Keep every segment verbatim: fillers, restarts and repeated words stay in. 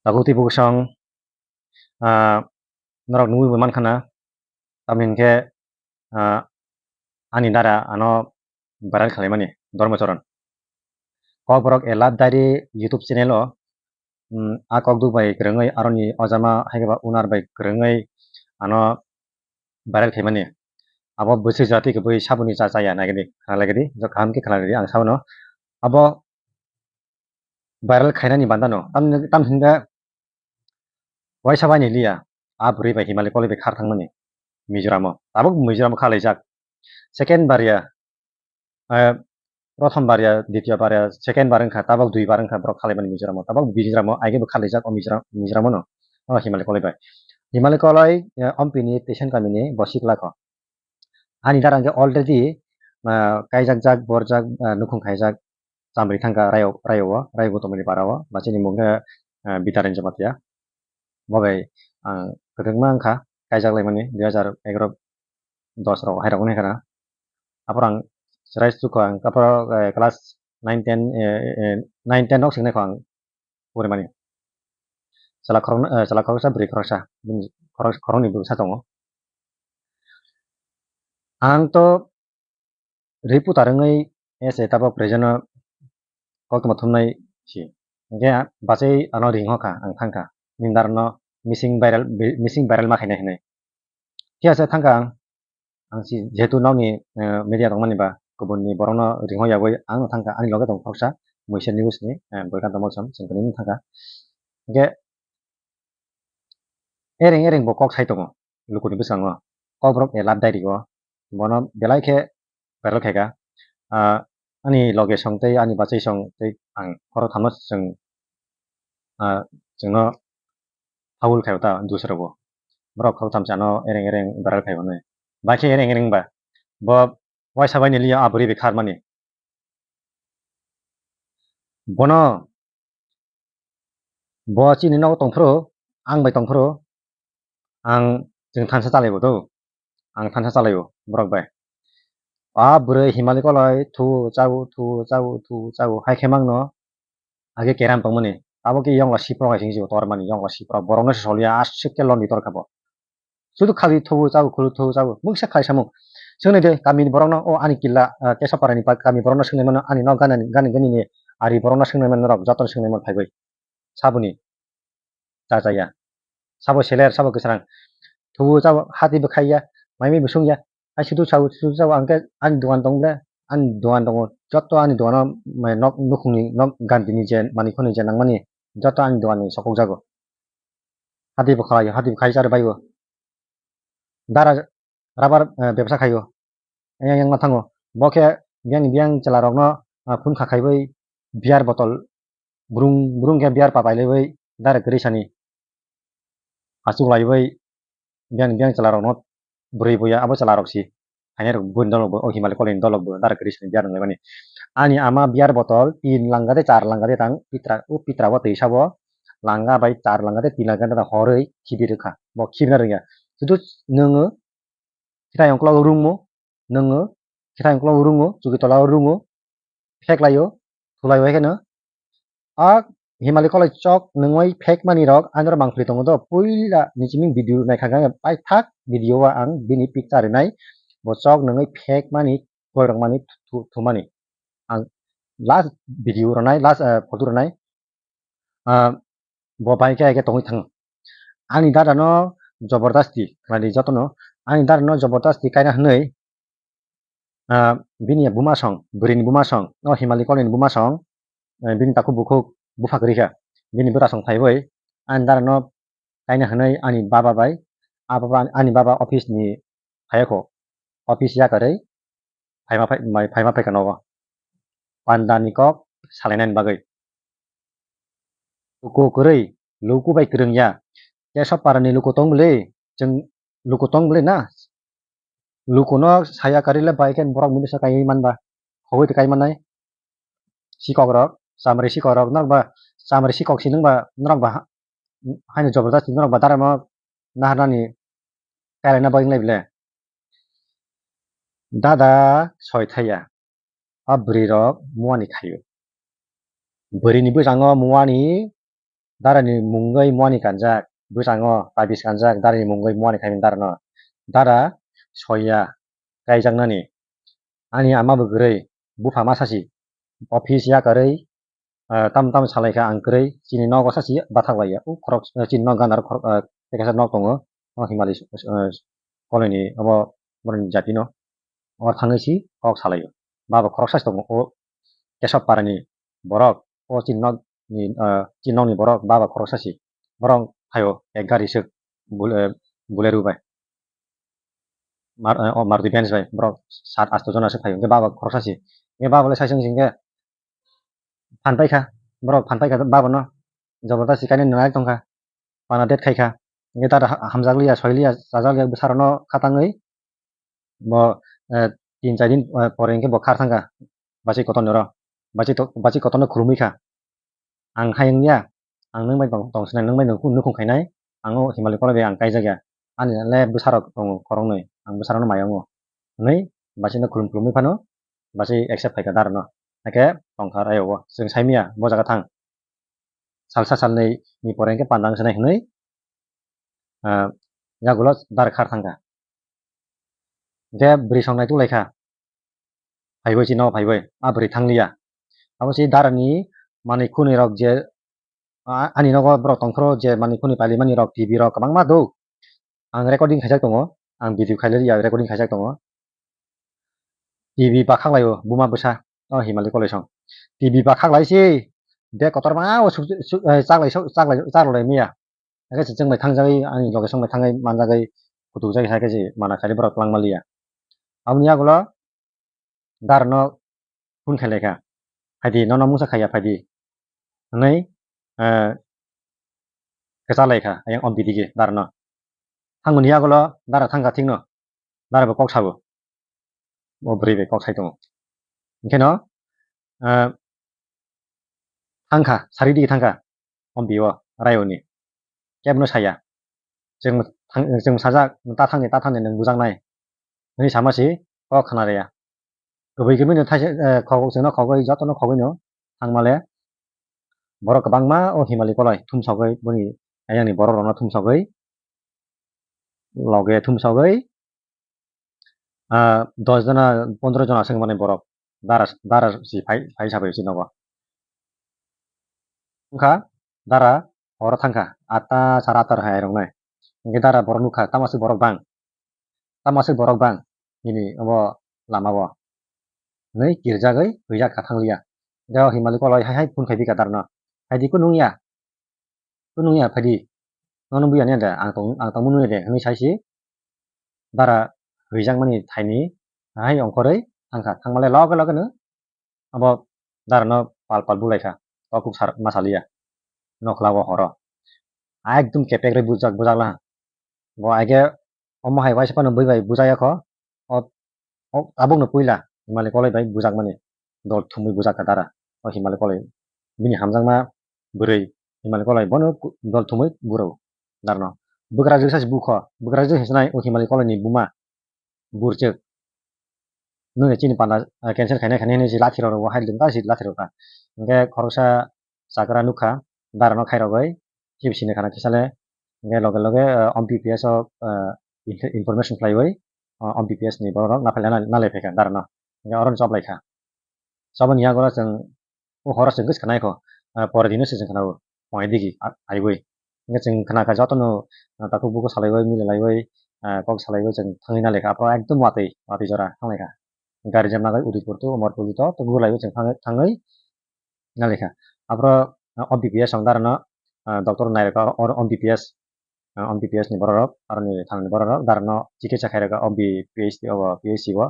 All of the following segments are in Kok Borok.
Tabuk twi buksong, ah, norok nugwi bo mankha na, tamni hinkhe, ah, ani dara ano viral khlaimani Dharmacharan. Kokborok A Love Diary YouTube channel o, um, a kokduk bai kwrwngwi aroni ojama haikhe ba owner bai kwrwngwi ano viral khaimani. Abo bwswi jati kwbwi saboni cha chaya naigidi, khnalaigidi, jo kaham khe khnalaigidi ang sabono. Abo viral khainani bandano, tam, tam hinba waisa baini liya, a bwrwi bai Himali Koloi bai khar thangmani Mizoram o. Tabuk Mizoram o khalaijak. Second bar ya, eh, prothom bar ya, ditya bar ya, second bar wngkha, tabuk dui bar wngkha borok khalaimani Mizoram o. Tabuk Mizoram o, aigebo khalaijak o Mizoram, Mizoram o no, o Himali Koloi bai. Himali Koloi, eh, Ompini Tesan kamini bo sikla kho. Ani dara hwnkhe already, ah, kaijakjak, borjak, ah, nukhung khaijak, chamri thangkha rayo, rayo o, rayo gotomani para o, ba chini mung khe, ah, Bidaran Jamatia. Bo bai ang kwthwkma wngkha, kaijak laimani dui hajar egaroh dos rok hai rok wngkha na. Aphuru ang chwrai chukha, ang aphuru, eh, class nine ten, eh, eh, nine ten rok swngnaikha ang porimani. Chwla khoroknwi, eh, chwla khoroksa, bwrwi khoroksa, bini khorok-, khoroknwi bwsa tongo. Ang to reporter wngwi ese tabuk present o koktwma thumnai si. Hinkhe bachai ano ring hokha, ang thangkha. Nini dara no missing viral, missing viral ma khainai hinwi. Phiya se thangkha ang, ang si jehetu nokni, eh, media tongmani ba kubunni borokno ring hokyagwi ang no thangkha, ani loge tong khoroksa Muisa News ni, eh, Boikanta Molsom, chwng tini thangkha. Hinkhe ereng ereng bo kok sai tongo lukuni bwskango. Kokborok A Love Diary o bono belai khe viral khaikha. Ah, ani loge song tei ani bachai song tei ang khorok thamno chwng, ah, chwngno habul khaio ta dusra bo. Borok khorok tham chano ereng ereng viral khaio hwnwi. Bai khe ereng ereng ba bo waisa bai ni liya a bwrwi bai kharmani. Bono, bo chini nogo tongphuru, ang bai tongphuru, ang chwng thansa chalaio do, ang thansa chalaio borok bai. A bwrwi Himali Koloi thu chao, thu chao, thu chao, hai khe mangno age keram tongmani, abo khe yongla siprok hai sing si bo tormani, yongla siprok, borokno se soliya, aswk khe londi torkha bo. Sudu khali thobu chabo, khulu thobu chabo. Mungsa khai samung. Swngnai de, kami ni borokno, o ani killa, ah, Kesaparani pa-, kami borokno swngnai mano, ani nok gana, gani, gani ni ari borokno swngnai mano norok, jotono swngnai mano phaibai. Saboni. Cha cha ya. Sabo seler, sabo kwsrang. Thobu chabo, hati bo khaiya, mai mai bo sungya. Ai sudu chabo, sudu chabo, ang khe ani dogan tong ble, ani dogan tongo. Joto ani dogano, mai nok, nukhungni, nok gandini je, mani khoni je nangmani, joto ani doganni sokok jago. Hati bo khlaio, hati bo khai char baibo. Dara rubber, eh, bebsa khaio. Yang yang ma thango. Bo khe biyang biyang chwla rokno, ah, phun kha khaibai beer bottle brung brung khe beer pa pailaibai direct kwrwi sani. Achuk laibai biyang biyang chwla rokno bwrwi buya abo chwla rok si. Hainai rok boni dolok bo, o Himali Koloi ni dolok bo direct kwrwi sani beer nang laimani. Ani ama beer bottle tin langa de char langa de tang pitra, o pitra bo twi sabo langa bai char langa de tin langa de horwi khibi rwkha. Bo khibina rwngya. Sudu nwngo Khitayung uklok rungmo, nwngo, khitayung uklok rungmo, chuki tola o rungmo, pheklaio, thulaio hai kheno. A Himali Koloi chok nungwi phekmani rok, ani oro mangpili tongo do, puila ni simi video naikha khe, paithak video o ang bini picture rinai, bo chok nungwi phekmani, koirokmani, thu-, thumani. Ang last video ronai, last, eh, photo ronai, ah, bo bai khe hai khe tongwi thango. Ani dada no jobordasti khlai di jotono. Ani dada no jobordasti kaina hwnwi, ah, bini buma song, bwrwini buma song, o Himali Koloi ni buma song, eh, bini takhuk bukhuk bupha kwrwi kha. Bini bwrasong phaiwi ani dada no kaina hwnwi ani baba bai, a baba, ani baba office ni phaiya kho, office yakarwi phaima phai-, mai-, phaima phaikha nogo. Panda ni kok salainani bagwi. Luku kwrwi, luku bai kwrwng ya. Keso para ni luku tong bwle, chwng luku tong bwle na. Luku no saya karwi le bai khe borok mili sa kaiwi man ba. Khogwi twi kai mannai. Sikok rok, chamri sikok rok, norok ba chamri sikok si nung ba, norok ba ha-, haino jobordasti norok ba daramo naharnani kailai na bagwi wng lai bwle. Dada soi thaiya, a bwrwi rok muani khaio. Bwrwi ni bwskango muani Darani mungwi muani kanjak, bwskango tabis kanjak, darani mungwi muani khaimani darano. Dara soya kaijaknani. Ani ama bo kwrwi, bupha ma sasi, office yakarwi, ah, tam tam salaikha ang kwrwi, chini nogo sasi bathak laiya. O khorok, eh, chini nok gana khorok, eh, tei kaisa nok tongo, o Himali, eh, koloni obo boroni jatino. O thangwi si kok salaio. Baba khorok sasi tongo, o Kesab parani borok, o chini nokni, ah, chini nokni borok baba khoroksa si. Borok phaio ek gari swk bul-, eh, Bolero bai. Mar-, eh, o Maruti Benz bai borok sat asto jona swk phaio. Hwnkhe baba khoroksa si. Hwnkhe baba le sai se wng si hwnkhe phan paikha. Borok phan paikha baba no. Jobor ta si kainwi nai tongkha. Pana date khaikha. Hwnkhe ta ha-, hamjakliya, soiliya, chajakliya bwsarokno khatangwi bo, eh, tin char din, eh, pore hwnkhe bo khar thangkha. Bachai kotorni oro. Bachai to-, bachai kotorno khulumwi kha. Ang hai wngya, ang nwng bai tong, tong sinai, nwng bai nukhung, nukhung khainai, ang o Himali koloi bai ang kaijakya. Ani le bwsarok tongo khoroknwi, ang bwsarokno maya wngo. Hwnwi bachai no khulum khulumwi phano, bachai accept khaikha dara no. Hakhe tongkha raio o, chwng saimanya bo jaga thang. Salsa salnwi ni pore hwnkhe panda wngsinai hwnwi, ah, yagulo dar khar thangkha. Hwnkhe bwrwi song naituk laikha. Phaibai chini nogo phaibai, a bwrwi thangliya. Abo se darani manwi khunui rok je, a-, ani nogo borok tongphuru je manwi khunui pailaimani rok T V rok kwbangma do. Ang recording khaijak tongo, ang video khailaiya recording khaijak tongo. T V bakhaklaio buma bwsa, o Himali koloi song. T V bakhaklai se, bag kotorma o suk-, suk-, eh, chaklai sok-, chaklai, chaklai maya. Hakhe se chwng bai thangjagwi, ani loge chwng bai thangwi manjagwi, kutukjagwi hakhe se mana khaidi borok twlangma liya. Aboni yagulo darno phone khailai kha, "Phaidi, nono mungsa khaiya phaidi," hwnwi, eh, kwchalai kha ayang o bidigi darno. Thangmani yagulo dara thangkha thikno, dara bo kok sabo. O bwrwi bai kok sai tongo. Hwnkhe no, ah, thangkha, sari digi thangkha, o biyo, rayoni. Kebno saya. Chwng thang-, chwng sajak, "Ta thangni, ta thangni nwng bujaknai," hwnwi sama si kok khna rwya. Kubui kubui no thaisa, eh, khogwi, chwngno khogwi, jotono khogwi no thangmale. Borok kwbangma o Himali koloi thumsogwi, boni ayangni borok rokno thumsogwi, loge thumsogwi, ah, dos jona, pondro jona aswk mani borok dara, dara si phai, phai sabai si nogo. Wngkha dara horo thangkha, atta sara atta hai rwngnai. Hwnkhe dara borok nukha, tamo aswk borok bang, tamo aswk borok bang, nini obo lama o. Hwnwi kirjagwi huijak kha thangliya. Hwnkhe o Himali koloi hai hai phone khai bikha darno. Phaidi kunu wngya. Kunu wngya phaidi. Nono buya niya da, ang tong, ang tongmani de, hwnwi sai si. Dara huijakmani thaini hai ongkhorwi thangkha. Thangmale loge loge no abo darano pal pal bulaikha. O kuk sar ma saliya. Nokhla o horo. Ekdum kepek rwi bujak, bujak la. Bo aige omo hai waisa phano bui bai bujaya kho. O, o tabukno puila Himali koloi bai bujakmani dol thumwi bujakha dara. O Himali koloi bini hamjakma bwrwi Himali koloi bono ku-, dol thumwi buro darno. Bwkrajwk sa se bukho, bwkrajwk se nai o Himali koloini buma burchwk. Nwng chini panda, ah, cancel khainai khainai hinwi si lathi rw rw hai lwng ta si lathi rw kha. Hwnkhe khoroksa chakra nukha, darano khairogwi, chip sini khana kisa le, hwnkhe loge loge, ah, om P P S o, ah, inf-, information khlaiwi, ah, om P P S ni borok naphai nalai phaikha darano, hwnkhe oro chop laikha. Choboni yagulo chwng o horo chwng khe swkang naikho, ah, pore dino se chwng khna-o, pore digi, ah, aiwi. Hwnkhe chwng khna kha jotono, ah, takhuk bukhuk salaiwi, mililaiwi, ah, kok salaiwi chwng thangwi nalaikha, aphuru ekdom watwi, watwi jora thanglaikha. Gari jemnakhai Uditpur to Amarpur to, to gulaiwi chwng thangwi, thangwi nalaikha. Aphuru, ah, o B P S ang darano, ah, doctor nairokha, o, o B P S, ah, o B P S ni bororok, aroni thani bororok, darano chikitsa khairokha o B P H C, o P H C o,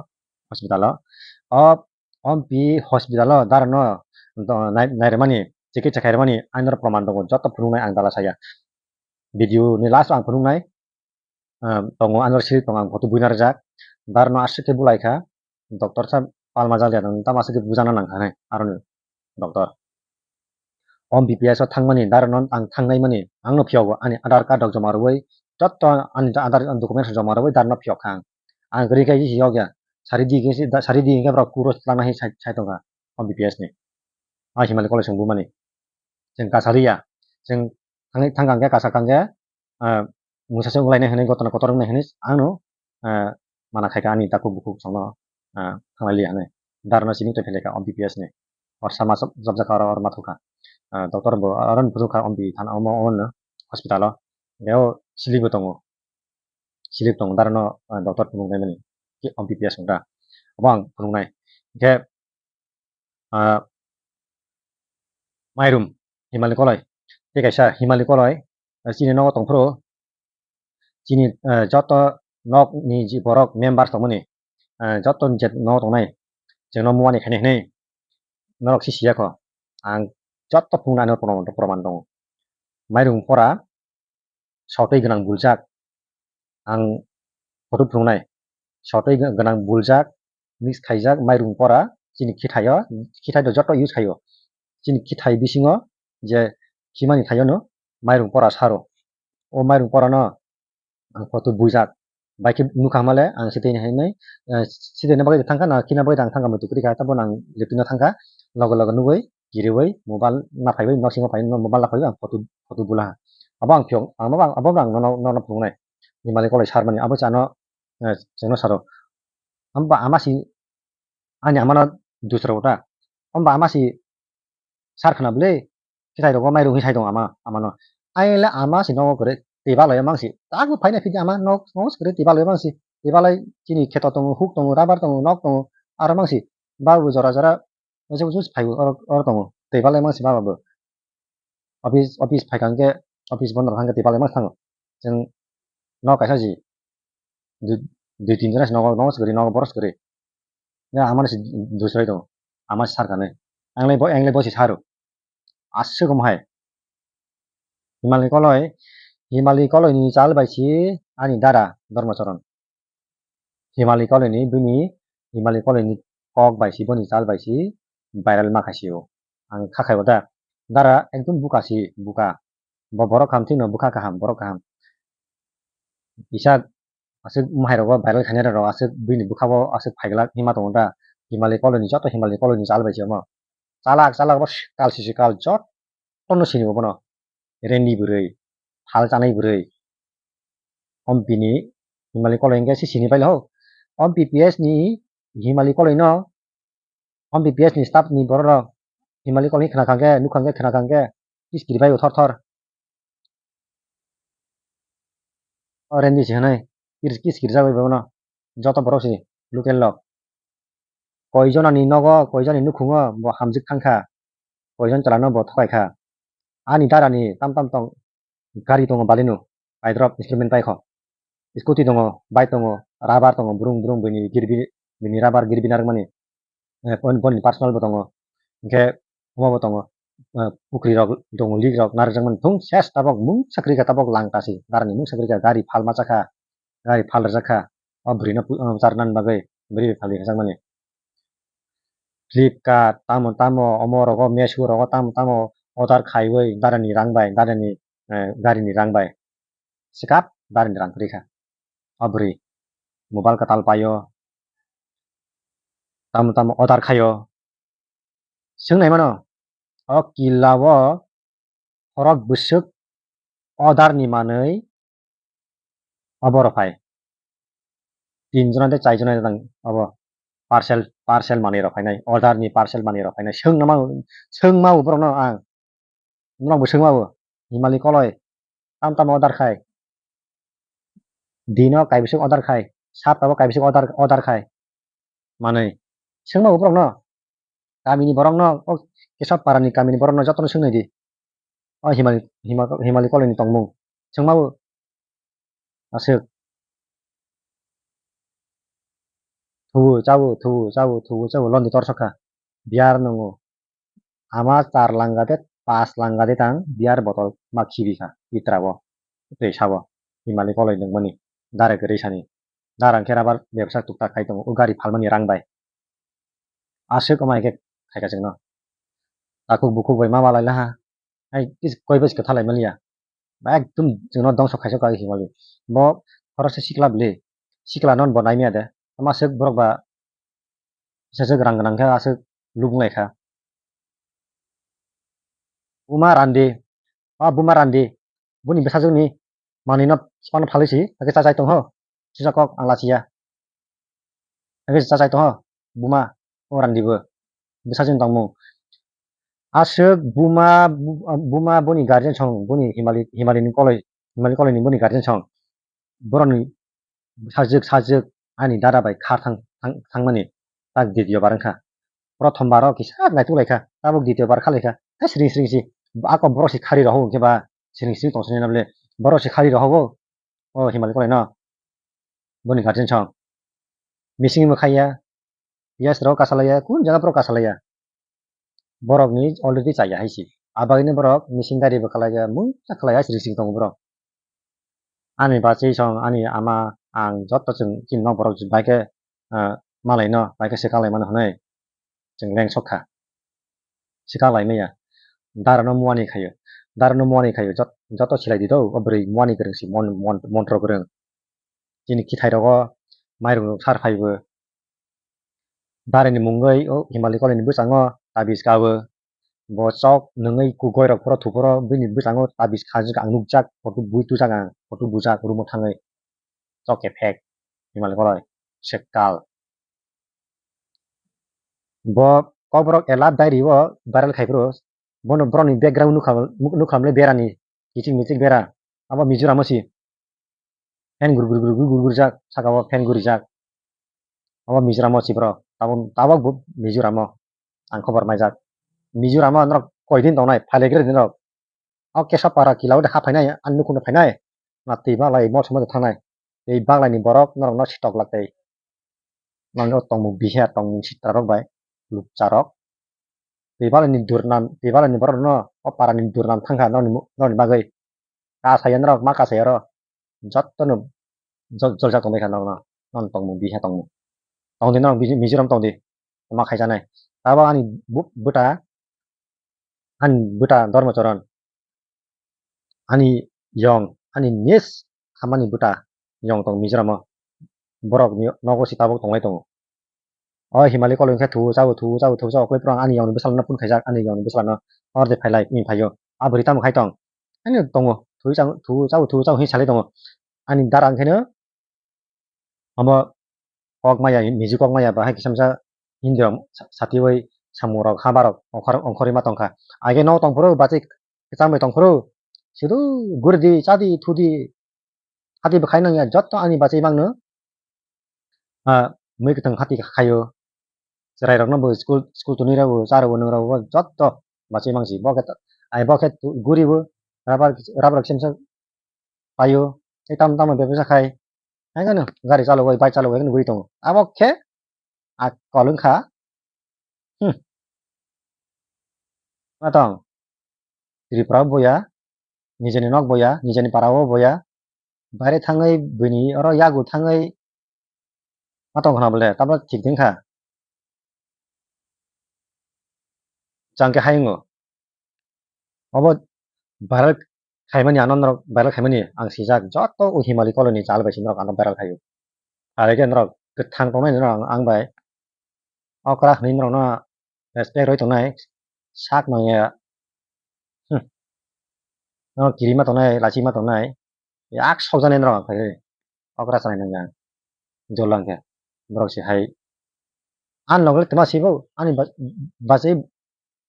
hospital o. O, o B hospital o darano do-, nai-, nairwmani, chikitsa khairwmani, ainor proman tongo, joto phunuknai ang dala saya. Video ni last o ang phunuknai, ah, tongo, ano siri tongo, ang photo buina rijak. Darno aswk khe bulai kha, doctor sa palma jak ya, tamo aswk khe bujana nang kha nai, aroni doctor. O B P S o thangmani, darno ang thangnai mani, ang no phiyogo, ani Aadhaar card rok joma rwui, jotto ani Aadhaar documents joma rwui, darno phiyok kha ang. Ang kwrwi khe yok ya, sari di khe, sari di khe borok kuro twlangna hai sai, sai tongkha, o B P S ni. A Himali College chwng bumani. Chwng kasaliya, chwng thangkha hwnkhe, kasa kha hwnkhe, ah, mungsa se wnglainai hwnwi, gotona kotor wngnai hwnwi ang no, ah, mana khaikha ani takhuk bukhuk songno, ah, thanglai liya hwnwi. Dara no sini twi phailai kha O M P P S ni. Hor sama jobjak kha oro, oro ma thukha. Ah, doctor bo oro no phuru kha O M P thana omo, omo no hospital o. Hwnkhe o slip bo tongo. Slip tongo dara no, ah, doctor phunuknai mani. Ki O M P P S wngkha. Obo ang phunuknai. Hwnkhe, ah, mairum, Himali Koloi. Tei kaisa Himali Koloi, ah, chini nogo tongphuru. Chini, eh, joto nok ni je borok members tongmani, eh, joto je nok tongnai, chwngno muani khainai hinwi norok si siya kho. Ang joto phunuknai ano proman, proman tongo. Mairung pora sotwi gwnang buljak. Ang photo phunuknai. Sotwi gwnang buljak, mix khaijak, mairung pora, chini khithaio, khithai do joto use khaio. Chini khithai bisingo je khimani thaio no mairung pora saro. O mairung pora no ang photo buijak. Bai khe nukha hwnmale ang siteni hinwi, eh, siteni bagwi thangkha na khina bagwi ang thangkha muitu kwrwi kha, tabuk ang lepingo thangkha, loge loge nugwi kiriwi mobile naphaiwi nosingo phaiwi mobile naphaiwi ang photo, photo bulaha. Abo ang phiyok, abo ang, abo ang nono, nono phunuknai. Himali Koloi sarmani abo chano, eh, chwngno saro. Hamba ama si ani amano dusra uta. Hamba ama si sar khna bwle, kithai rogo mairung hi sai tongo ama, amano. Aile ama si nogo kwrwi tei balai mangsi. Tago phaina phidi ama nok, nok kwrwi tei balai mangsi. Tei balai chini kheto tongo, huk tongo, rabar tongo, nok tongo, aro mangsi. Babu jora jora, jora phaibo oro, oro tongo. Tei balai mangsi baba bo. Office, office phaikha hwnkhe, office bondo rwkha hwnkhe tei balai mangsi thango. Chwng nok kaisa ji, dui, dui tin jona se nogo, nogo se kwrwi, nogo borok se kwrwi. Ya, amani se dusrai tongo. Ama se sar kha nai. Ang le bo, ang le bo se saro. Aswk omo hai. Himali Koloi, Himali Koloi ni chal bai si ani dara Dharmacharan. Himali Koloi ni bini, Himali Koloi ni kok bai si boni chal bai si viral ma kha si o. Ang kha khai o da. Dara ekdom buka si, buka. Bo borok kaham thwino bwkha kaham, borok kaham. Kisa aswk mwhairokbo viral khainai rok aswk bini bwkhao aswk phaiglak hima tongo da. Himali Koloi ni joto Himali Koloi ni chal bai se omo. Chalak chalak bo kal sisi kal jotono sini bo bono. Rendi bwrwi, phal chanai bwrwi. Om bini Himali Koloi hwnkhe se sini pailo ho. Om P P S ni Himali Koloi no, om P P S ni staff ni borok rok Himali Koloi khna kha hwnkhe, nukha hwnkhe, khna kha hwnkhe, kiskiri bai o thor thor. O rendi se hwnwi, kis, kiskiri jagwi bono. Joto borok se local rok. Koi jonani nogo, koi jonani nukhungo bo hamjwk thangkha. Koi jon chwla no bo thokai kha. Ani dara ni tam tam tong gari tongo Baleno, paidrop instrument paikho. Scooty tongo, bike tongo, rubber tongo, brung brung bini girbi, bini rubber girbi narwkmani. Eh, bon-, boni personal bo tongo. Hwnkhe omo bo tongo, eh, pukri rok tongo, leak rok narwkjakmani. Thung ses tabok mungsa kwrwi kha, tabok langta se. Darani mungsa kwrwi kha, gari phalma chakha, gari phal rwjak kha. O bwrwino pu-, o charnani bagwi bwrwi bai phalwi rwjakmani. Flipkart, tamo tamo, omo rogo, Meesho rogo, tamo tamo order khaiwi, darani rang bai, darani, eh, garini rang bai. Swkap darani rang kwrwi kha. O bwrwi mobile kwtal paio, tamo tamo order khaio. Swngnai mano, o killa o khorok bwswk order ni manwi obo rw phai. Tin jona de char jona de tang obo parcel, parcel manwi rw phainai, order ni parcel manwi rw phainai. Swngno ma, swngma bo borokno ang. Norok bo swngma bo, Himali Koloi, tam tamo order khai. Dino kaibiswk order khai, saptabo kaibiswk order, order khai. Manwi. Swngma bo borokno. Kamini borokno, o Kesab parani kamini borokno jotono swngnai di. O Himali, Hima-, Himali Koloi ni tongmung. Swngma bo. Aswk. Thubu, chabu, thubu, chabu, thubu, chabu, londi torsok kha. Biyar nungo. Ama char langa de, pas langa de tang, biyar botol ma khibi kha, pitra o. Tei sabo. Himali Koloi nungmani. Dara kwrwi sani. Dara hwnkhe rubber bebsa tuktak khai tongo. O gari phalmani rang bai. Aswk omo hai khe khaika chwngno. Takhuk bukhuk bai ma malai laha. Hai kis-, koi bai se kwthalai maliya. Ba ekdum chwngno dongso khaisa kha himali. Bo khoroksa sikla bwle. Sikla no bo naimaya de. Tamo aswk borok ba aswk rang gwnang khe aswk lubung lai kha. Buma randi. O buma randi. boni bwsajwkni manwino swpano phalwi si, hakhe chachai tong ho, sisa kok ang lachiya. Hakhe chachai tong ho, buma, o randi bo, bwsajwkni tongmung. Aswk buma, bu-, buma boni guardian song, boni Himali, Himalini koloi, Himali koloini boni guardian song. Borokni sajwk sajwk ani dada bai kha thang, thang, thangmani tak ditio bar wngkha. Prothom bar o kisa naituk laikha, tabuk ditio bar kha laikha. Hai sring sring si, ako borok si khari rohok hwnkhe ba sring sring tong sini na bole. Borok si khari rohok o, o Himali koloino. Boni guardian song. Missing bo khaiya, yes rok kasalaiya, kun jaga borok kasalaiya. Borokni already chaya hai si. Abagini borok missing diary bo khalaiya, mungsa khalaiya hai si rising tongo borok. Ani bachwi song, ani ama, ang joto chwng chini nok borok bai khe, ah, malaino bai khe swkang laimano hwnwi chwng leng sok kha. Swkang lai maya. Dara no muani khaio. Dara no muani khaio. Jot-, joto silai di do, o bwrwi muani kwrwng si, mon-, mon-, montro kwrwng. Chini kithai rogo mairung rok sar phaibo. Dara ni mungwi o Himali koloini bwskango tabis kawo. Bo chok nungwi kugoi rok phoro thuporo bini bwskango tabis khajak ang nukjak, photo bui tujak ang, photo bujak room o thangwi. Chok kephek Himali koloi swkal. Bo kokborok elap diary o viral khai phuru, bono borokni background nukha, nukha mle berani kiching miching bera. Abo Mizoram o si. Fan gur gur gur gur gur gur jak, saka o fan guri jak. Abo Mizoram o si borok. Tabuk, tabuk bo Mizoram o ang khobor maijak. Mizoram o norok koi din tongnai, phailaikre din norok. O Kesapara kila o de ha phainai, ani nukhungno phainai. Na twi baglai mol somoi thangnai. Tei baglaini borok norokno sitok lak tei. Nangno tongmung bihiya tongmung sitrarok bai lukcharok. Tei baglaini durnam, tei baglaini borokno o parani durnam thangkha norokni mu-, norokni bagwi. Kasaya norok ma kasaya oro. Jotono jo-, joljak tongbaikha norokno. Norokni tongmung bihiya tongmung. Tongdi norok Mizo-, Mizoram tongdi. Ma khaijaknai. Tabok ani bu-, bwta, ani bwta Dharmacharan, ani yong, ani niece hamani bwta yong tong Mizoram o. Borok ni nogo si tabok tonglai tongo. O Himali koloi khe thuo chao, thuo chao, thuo chao, koi phrang ani yong ni bwsala no phone khaijak, ani yong ni bwsala no order phailai, ni phaio. A bwrwi tamo khai tong? Ani tongo, thuo chao, thuo chao, thuo chao, hin salai tongo. Ani dara wngkhe no Omo kok maya, niji kok maya, bahai kisa misa Hindi rok sa-, satiwi samung rok, haba rok ongkhor-, ongkhorwi ma tongkha. Age no tongphuru bachwi kwchangwi tongphuru, sudu guridi, chadi, thudi, hati bwkhai nangya, jotto ani bachwi mangno, ah, mui kwthwng hati khaio. Chwrai rokno bo school, school twnwi rw-, cha rw-, nwng rw-, jotto bachwi mangsi. Bo khe to, ai bo khe tu-, guribo, rubber, rubber kisa misa paio, tei tamo tamo bebsa khai, hai gano gari chalogwi, bike chalogwi, hai gano guri tongo. Abo khe a kolong kha, hmm, ma tong, Tripura o boya, nijeni nok boya, nijeni para o boya, baire thangwi, bini oro yago thangwi, ma tong khna bole, tamo thik ding kha. Chang khe hayungo. Obo viral khaimani, ano norok viral khaimani ang sijak, joto o Himali koloni chal bai se norok ano viral khaio. Are khe norok kwthang tongnai norok ang, ang bai okra hwnwi norokno respect rwi tongnai, sak manya, hmm, norok kirima tongnai, lachima tongnai, yak sokjaknai norok ang khaio. Okra sanai nang yang. Jol lang khe. Borok se hai. Ang logle tma sibo, ani ba-, bachai,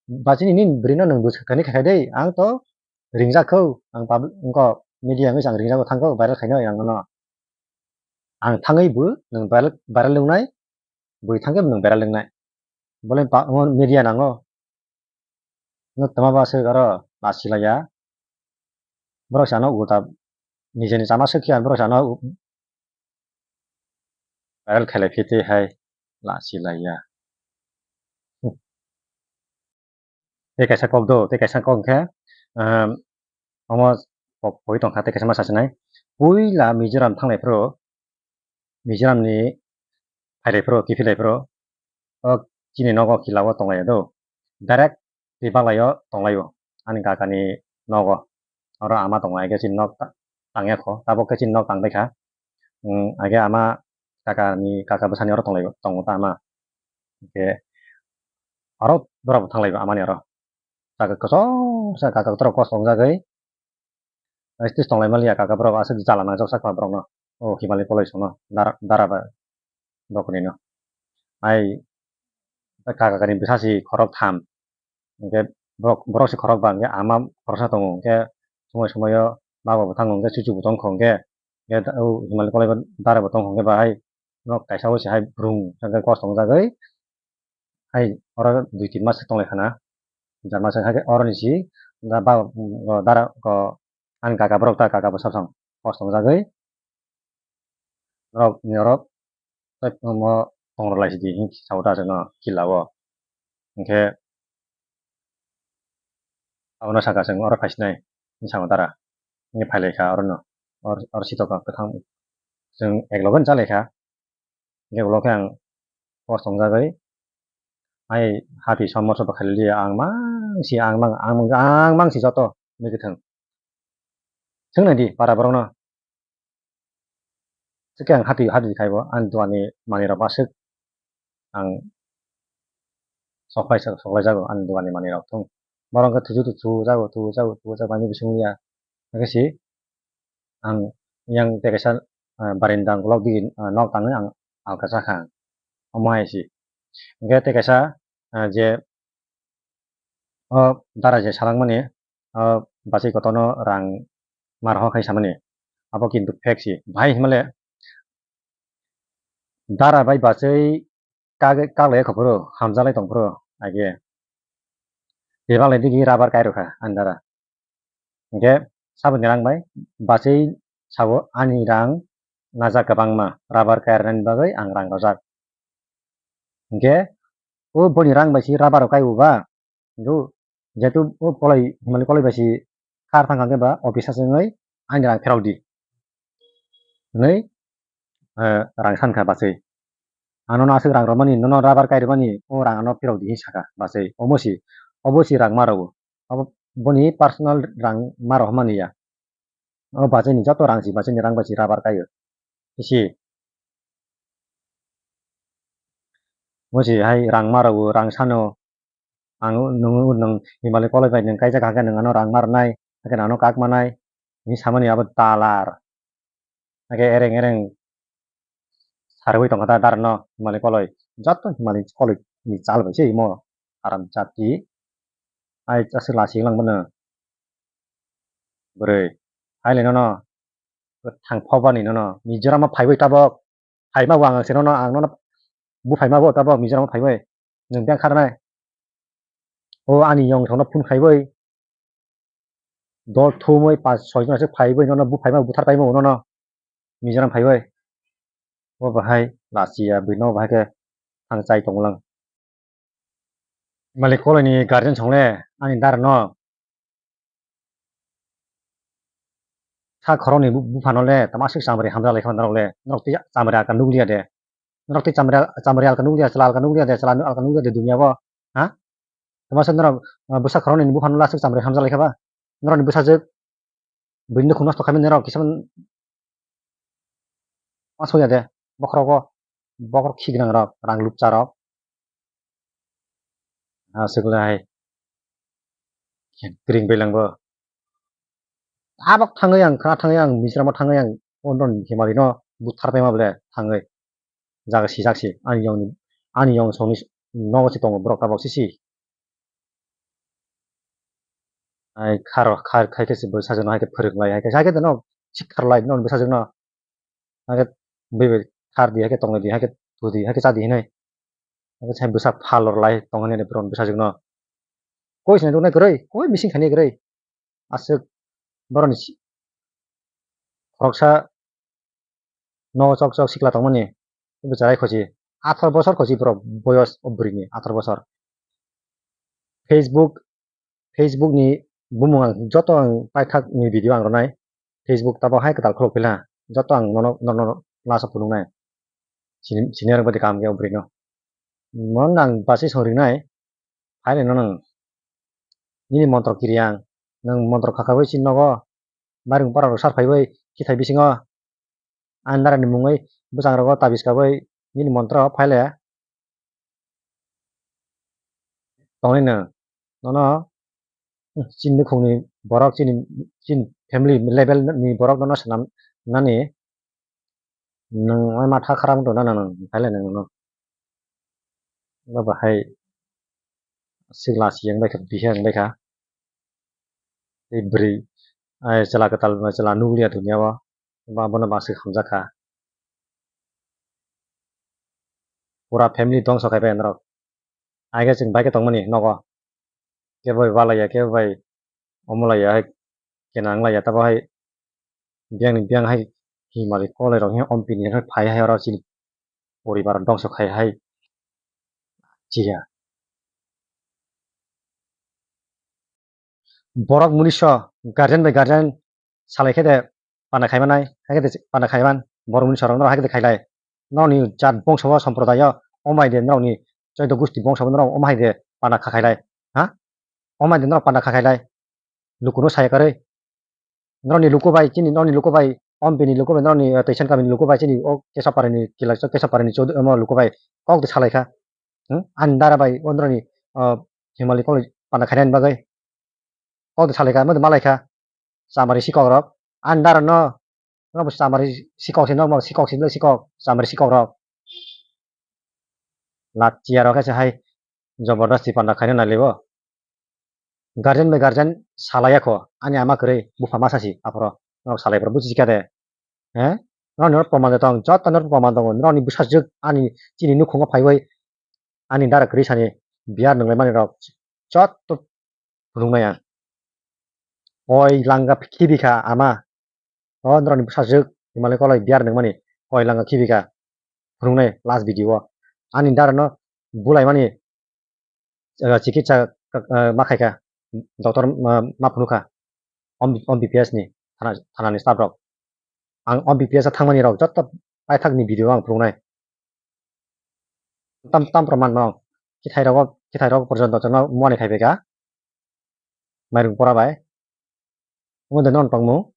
bachini nin bwrwino nwng bwswk kani khakhai dei. Ang to ringjak kho. Ang public, wngkho media wngwi se ang ringjak thang kho, viral khaino ang no. Ang thangwi bo nwng viral, viral wngnai, bwi thang khe bo nwng viral wngnai. Bole pa-, media nango. Nwk tama ba swk aro lachilaiya. Borok se ano ulta nijeni chama swk khe borok se ano u-, viral khailai phi twi hai lachilaiya. Tei kaisa kok do, tei kaisa kok khe, ehm, omo kok poi tongkha tei kaisa ma sachinai. Puila Mizoram thanglai phuru, Mizoram ni phailai phuru, kiphilai phuru, o chini nogo kila o tonglai do. Direct twi baglai o tonglai o. Ani kaka ni nogo. Oro ama tonglai khe chini nok ta-, tangya kho. Tabok khe chini nok tangbai kha. Hmm, age ama kaka ni, kaka bwsani oro tonglai o, tongo ta ama. Hingkhe aro borok bo thanglai o amani oro. Kaka kosom sa kaka kotor kosong jagwi. Ais tis tonglai maliya kaka borok aswk jala nangjak sakha borokno. O Himali College no dara, dara ba dokni no. Ai kaka kani bwsa si khorok tham. Hingke borok, borok si khorok ba hingke ama khoroksa tongo. Hingke somoi somoi o baba bo thango hingke chuchu bo tongkho hingke. Hingke o Himali College o dara bo tongkho hingke bahai nok kaisa o si hai brung hingke kos tongjagoi. Hai oro dui tin mas tonglai khana. Jama se hai oro ni si da ba, o dara ko ani kaka borok ta kaka bwsa song kos tongjagoi. Norok ni norok tei omo tong rwlai sidi hinwi sa o ta chwngno kila o. Hinkhe abono saka chwng oro phaisinai hinwi sa o dara. Hinwi phailaikha orono. Or, or sitokno kwthang chwng eklogo hinwi chalaikha. Hinkhe ulo khe ang kos tongjagwi ai hati somorso bwkhaililiya ang mangsi ang mang ang mang ang mangsi joto hinwi kwthang. Swngnaidi para borokno. Swkhe ang hati hati khaibo ani dogani manwirok aswk ang soklai soklai jago ani dogani manwirok thung. Borok wngkha thuju thuju jago thuju jago thuju jago ani bising ya. Hwnkhe si ang yang tei kaisa barinda ukulok digi nok tangwi ang alka chakha. Omo hai si. Hwnkhe tei kaisa je o dara je salangmani o bachai kotorno rang mar hok hai samani abo kintu fake si. Bahai hinmale dara bai bachai kag-, kaglai kha phuru hamjalai tong phuru age. Bebak lai digi rubber kai rwkha ani dara. Hingke saboni rang bai bachai sabo ani rang najak kwbangma rubber kai rwnani bagwi ang rang rwjak. Hingke o boni rang bai si rubber rok kai bo ba, hintu jehetu o koloi, Himali koloi bai si kar thang kha khe ba office aswk wngwi ani rang pherok di. Hwnwi, eh, rang san kha bachai. Ano no aswk rang rwmani, nono rubber kai rwmani, o rang ano pherok di hinwi saka bachai. Omo si, obo si rang ma rwo. Obo boni personal rang ma rw mani ya. O bachai ni joto rang si, bachai ni rang bai si rubber kai o. Isi. Omo si hai rang ma rwo, rang sano. Ang nwng, nwng Himali koloi bai nwng kaijak hakhe nwng ano rang ma rwnai, hakhe ano kak manai, hinwi samani abo dalar. Hakhe ereng ereng sarwi tongkha da darno Himali koloi. Joto Himali koloi ni chal bai se imo haram jati. Ai aswk lachigwlang bono. Bwrwi. Haile nono. Thang phobani nono. Mizoram o phaiwi tabok. Phaima bo ang se nono ang nono. Buphaima bo tabok Mizoram o phaiwi. Nwng tei kharnai. O ani yong songno phone khaiwi. Dol thumwi pas soi jona se phaiwi nono buphaima buthar paima nono. Mizoram phaiwi. O bahai lachiya bwino bahai khe thang chai tonglang. Malik koloi ni guardian song le ani dar no. Sa khorok ni bu-, bupha no le tama aswk chamari hamjak lai kha norok le. Norok tei chamari alka nukliya de. Norok tei chamari al-, chamari alka nukliya, chwla alka nukliya de, chwla alka nukliya de dunia bo. Ha? Tama se norok, ah, bwsa khoroknwi ni buphano lasuk chamari hamjak lai kha ba? Norokni bwsajwk buini nukhung nosto khaimani norok kisa ma soya de. Bokhorok o, bokhorok khignang rok, rang lupcha rok. Aswk le hai. Kring belang bo. Tabok thangwi ang, khna thangwi ang, Mizoram o thangwi ang, o non Himali no buthar paima bole thangwi. Jaga si jak si ani yong ni, ani yong song ni nogo se tongo borok tabok sisi. Ai kharo khai khai khe se bwsajwk no hai khe phwrwng lai hai khe, hai khe no sikthar lai no bwsajwk no. Hai khe bui bai khar di hai khe tong lai di hai khe thu di hai khe cha di hinwi. Hai khe sai bwsa phalor lai tong hinwi borok bwsajwk no. Koi se nai rw nai kwrwi, koi bising khainai kwrwi. Aswk borok ni si-, khoroksa nogo chok chok sikla tongmani bwcharai khochi atharo bosor khochi borok boyos o bwrwini atharo bosor. Facebook, Facebook ni bumung ang joto ang paithak ni video ang rwnai. Facebook tabok hai kwtal khuluk phila joto ang nono, nono, nono last o phunuknai. Sini, sini rwng badi kaham khe o bwrwino. Mo nang basi song ringnai. Phaile no nwng. Nini montro kiriang. Nwng montro khakhabai si nogo. Baring para rok sar phaibai kithai bisingo. Ani dara ni mungwi bwsang rogo tabis kabai nini montro phaile. Tongwi nwng. Nono chini nukhungni borok chini, chini family level ni borok no swnam nani nwng oi matha kharam to nana nwng thaile nwng no no bahai sigla si yang bai kha bihe yang bai kha tei bwrwi ai chwla kwtal chwla nukliya dunia o ba bono ba swk hamjak kha pura family dongso khai bai norok. Aige chwng bai khe tongmani nogo. Kebo bai balaiya, kebo bai omolaiya hai kena wnglaiya, tabo hai biyangni biyang hai himari kolai rok hinkhe ompini hai phai hai oro chini poribar dongso khai hai chiya. Borok muniso guardian bai guardian salai khe de panda khai manai, hai khe de panda khai man, borok muniso rok no hai khe de khailai. Norokni jat bongso o somprodayo omai de norokni choido gusti bongso norok omai de panda kha khailai, ha? Omai de norok panda kha khailai. Lukuno saya karwi. Norokni luku bai chini norokni luku bai ompini luku bai norokni, eh, Teisan kamini luku bai chini o Kesaparini kila Kesaparini chod-, omo luku bai kok de salai kha. Hmm? Ani dara bai o norokni, ah, Himali College panda khainani bagwi. Kok de salai kha, mo de malai kha. Chamari sikok rok. Ani dara no, no bo chamari sikok se, no bo sikok se, no sikok, chamari sikok rok. Lachiya rok khe se hai jabardasti panda khaina nai libo. Guardian bai guardian salai ya kho, ani ama kwrwi bupha masa si aphoro. Norok salai phuru buchi kha de. He? Norok ni proman de tong, joto norok proman tongo. Norok ni bwsajwk ani chini nukhungo phaiwi ani dara kwrwi sani biyar nwnglai mani rok joto phunuknai ang. Koi langa khibi kha ama. O norokni bwsajwk Himali Koloi biyar nungmani koi langa khibi kha. Phunuknai last video o. Ani dara no bulaimani, eh, chikitsa, eh, ma khaikha. Doctor, eh, ma phunukha. Om, om B P S ni thana, thana ni staff rok. Ang om B P S a thangmani rok joto paithak ni video ang phunuknai. Tam, tam proman no. Kithai rogo, kithai rogo porjonto chwngno muani khai phaikha. Mairung pora bai. Omo de non tongmung.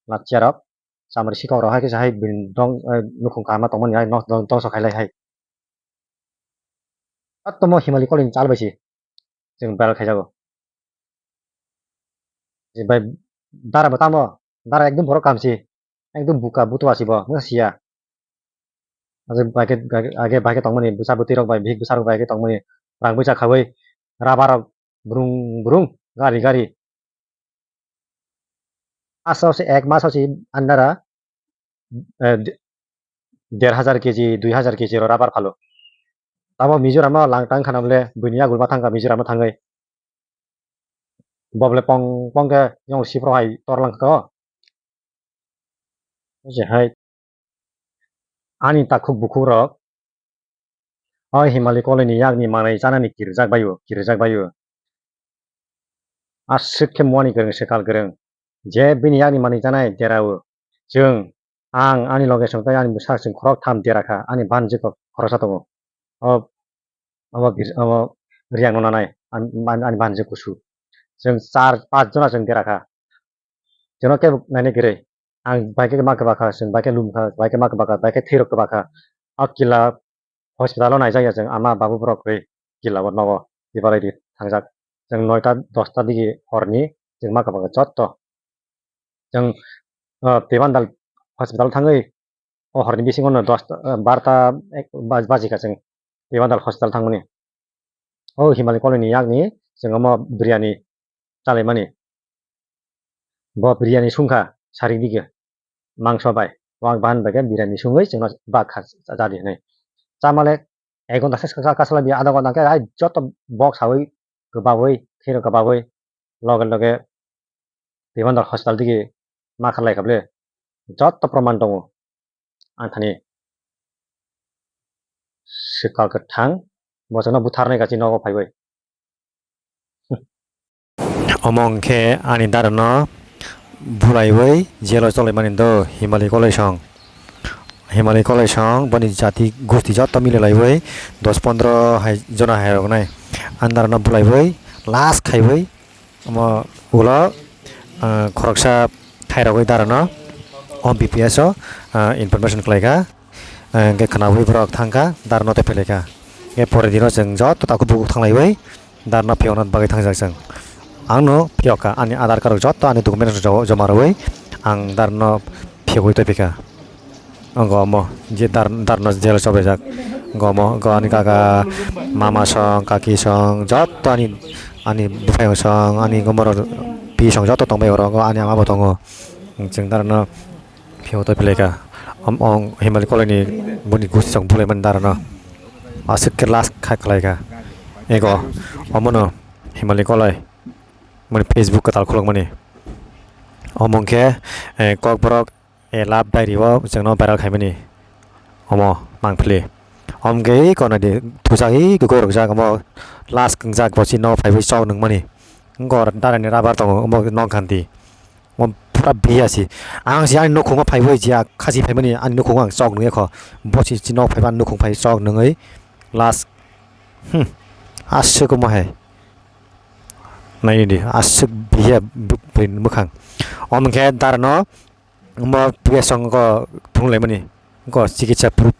Lachiya rok. Chamari sikok rok hai kisa hai bini dong, eh, nukhung kaham ma tongmani hai nok dong, dongso khailai hai. Attomo Himali Kolini chal bai si. Chwng viral khaijago. Je bai dara bo tamo, dara ekdum borok kamsi, ekdum buka butua si bo, wngkha siya. Age bai khe, age bai khe tongmani bwsa bwtwi rok bai, bihik bwsa rok bai khe tongmani, rang bwsa khaui, rubber rok brung brung, gari gari. Aswk se ek mas o se andara, eh, de-, der hajar keji, dui hajar keji ro rubber phalo. Tamo Mizoram o lang tang khana bole buini yagulo ma thangkha Mizoram o thangwi. Bo bole pong pong khe yang sipro hai tor lang kha o. Je hai ani takhuk bukhuk rok o Himali Kolini yakni manwi chanani kirijak bai o, kirijak bai o. Aswk khe muani kwrwng swkal kwrwng. Je bini yakni manwi chanai derao. Chwng, ang, ani loge chwng tei ani bwsa chwng khorok tham dera kha, ani banjwk khoroksa tongo. O, obo gir-, obo riyang no nanai, ani, ani, ani banjwk kusu. Chwng char, panch jona chwng dera kha. Chwngno kebo naina kwrwi. Ang bai khe ma kwba kha, chwng bai khe lum kha, bai khe ma kwba kha, bai khe thwi rok kwba kha. O kila hospital o naijak ya chwng ama babu borok kwrwi kila o nogo Tibalai di thangjak. Chwng noita dosta digi horni chwng ma kwba kha jotto. Chwng, ah, Tebandal hospital thangwi o horni bisingo no dosta, ah, barta ek baj-, baji kha chwng Tebandal hospital thangmani. O Himali Kolini yakni chwng omo biryani chalaimani. Bo biryani sungkha sarik dige mangso bai. Wak bahan bai khe biryani sungwi chwngno bak kha jadi hinwi. Chamale ek ghonta se kha, kha, kha salai biya, adha ghonta khe hai joto bok saui kwbaui, kheno kwbaui loge loge Tebandal hospital dige ma kha lai kha ble. Joto proman tongo. Ang thani swkal kwthang bo chwngno butharnai kachi nogo phaiwi. Omo hwnkhe ani darano bulaiwi jelo cholaimani do Himali Kolai song. Himali Kolai song boni jati gusti joto mililaiwi dos pondro hai jona hai roknai. Ani darano bulaiwi last khaiwi omo ulo, ah, khoroksa thairogwi darano o B P S o, ah, information khlaikha. Hwnkhe khwnaui borok thangkha, darno tei phelaikha. Hwnkhe pore dino chwng joto takhuk bukhuk thanglaiwi darno phiyokna bagwi thangjak chwng. Ang no phiyok kha, ani Aadhaar card rok joto ani document rok jo-, joma rwui ang dar no phiyogwi topikha. Ang go omo je dar, dar no jail o chobajak. Go omo, go ani kaka, mama song, kaki song, joto ani, ani buphayung song, ani gomoro pi song joto tongbai oro, go ani ama bo tongo. Chwng dar no phiyok topilai kha. Om, ong Himali Kolai ni boni gusti song bulai mani dar no. Aswk khe last kha khlai kha. Ego omo no Himali Kolai mani Facebook kwtal khuluk mani. Omo hwnkhe, eh, Kokborok, eh, love diary o chwngno viral khaimani. Omo mangpili. Omo hwnkhe i konadi thusagwi gugui rwkjak omo last kwngjak bo chini nogo phaiwi chok nungmani. Wngkha oro darani rubber tongo omo nokhanti. Omo pura biya si. Ang si ani nukhungo phaiwi jiya khasi phaimani ani nukhungo ang chok nungya kho. Bo si chini nok phaiba ani nukhung phai chok nungwi last. Hmm. Aswk omo hai. Naidi, aswk biya bu-, bwrwi ni mwkhang. Omo khe darano omo biya song go thung laimani. Go chikitsa proof